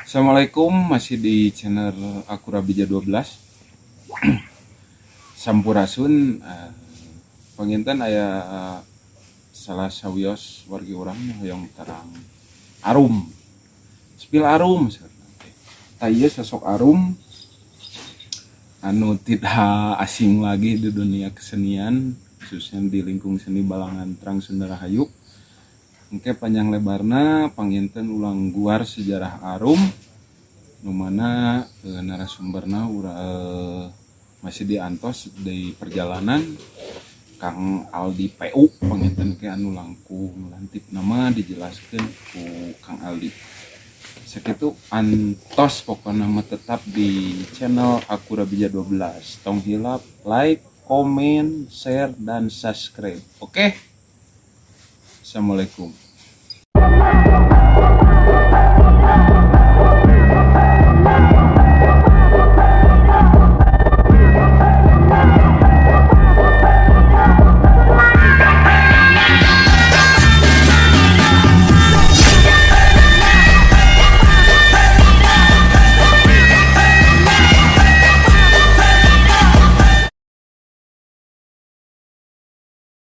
Assalamualaikum, masih di channel aku Rabija 12. Sampurasun, panginten aya salah sawios wargi urang hoyong terang Arum. Spill Arum saurna teh. Tah, ieu sosok Arum anu tidak asing lagi di dunia kesenian, khususnya di lingkung seni Balangantrang Sunda Rahayu. Engke panjang lebarna panginten ulang guar sejarah Arum nu mana narasumberna masih diantos di perjalanan, Kang Aldi PU. Panginten ke anu langkung lantip nama dijelaskan ku Kang Aldi. Sakitu antos, pokokna mah tetap di channel aku Rabija 12. Tong hilap like, komen, share, dan subscribe. Oke, assalamualaikum.